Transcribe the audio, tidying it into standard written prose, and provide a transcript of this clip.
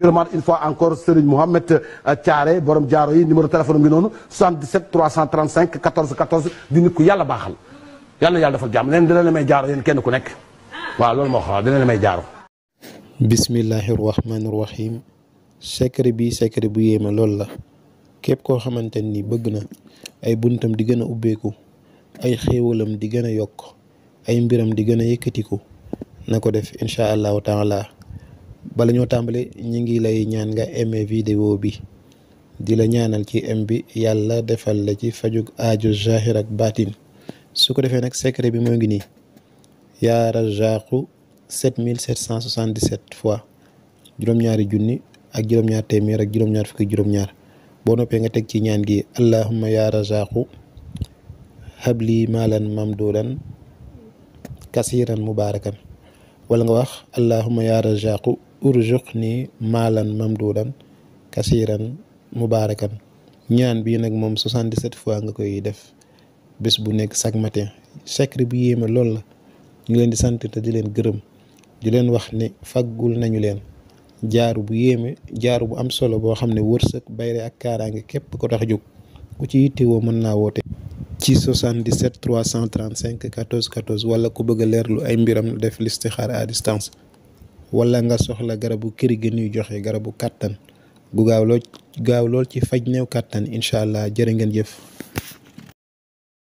une fois encore Serigne Mohamed Thiaré borom jaaro yi numéro téléphone bi noonu 77 335 14 14 di nit ku yàlla baaxal yàlla na yàlla defal jàmm leen dina la may jaaro yéen kenn ku nekk waaw loolu moo xam dina la may jaaro. bismillahi rahmaani rahim. secret bu yéeme loolu la képp koo xamante ni bëgg na ay buntam di gën a ubbeeku ay xéewalam di gën a yokk ay mbiram di gën a yëkkatiku na ko def incha allahu taala. bala ñoo tàmbale ñi ngi lay ñaan nga aimé vidéo bi di la ñaanal ci m bi yàlla defal la ci fajug aajo zahir ak baatin su ko defee nag secret bi moo ngi nii yaa razaqu 7777 fois juróom-ñaari junni ak juróom-ñaar téeméer ak juróom-ñaar fukki juróom-ñaar boo noppee nga teg ci ñaan gi allahumma yaa razaqu habli maalan mamdudan kasiran mubarakan wala nga wax allahumma yaa razaqu urzuqni maalan mamdudan kasiran mubarakan ñaan bii nag moom 77 fois nga koy def bés bu nekk chaque matin. secret bu yéeme loolu la ñu leen di sant te di leen gërëm di leen wax ne faggul nañu leen jaaru bu yéeme jaaru bu am solo boo xam ne wërsëg bayre ak kaaraange képp ko tax jóg ku ci yittewoo mën naa woote ci 77 335 14 14 wala ku bëgg a leerlu ay mbiram def listixaar à distance wala nga soxla garabu këri gi ñuy joxe garabu kàttan gu gaaw lool ci faj néew kàttan incha allah jërë ngeen jëf.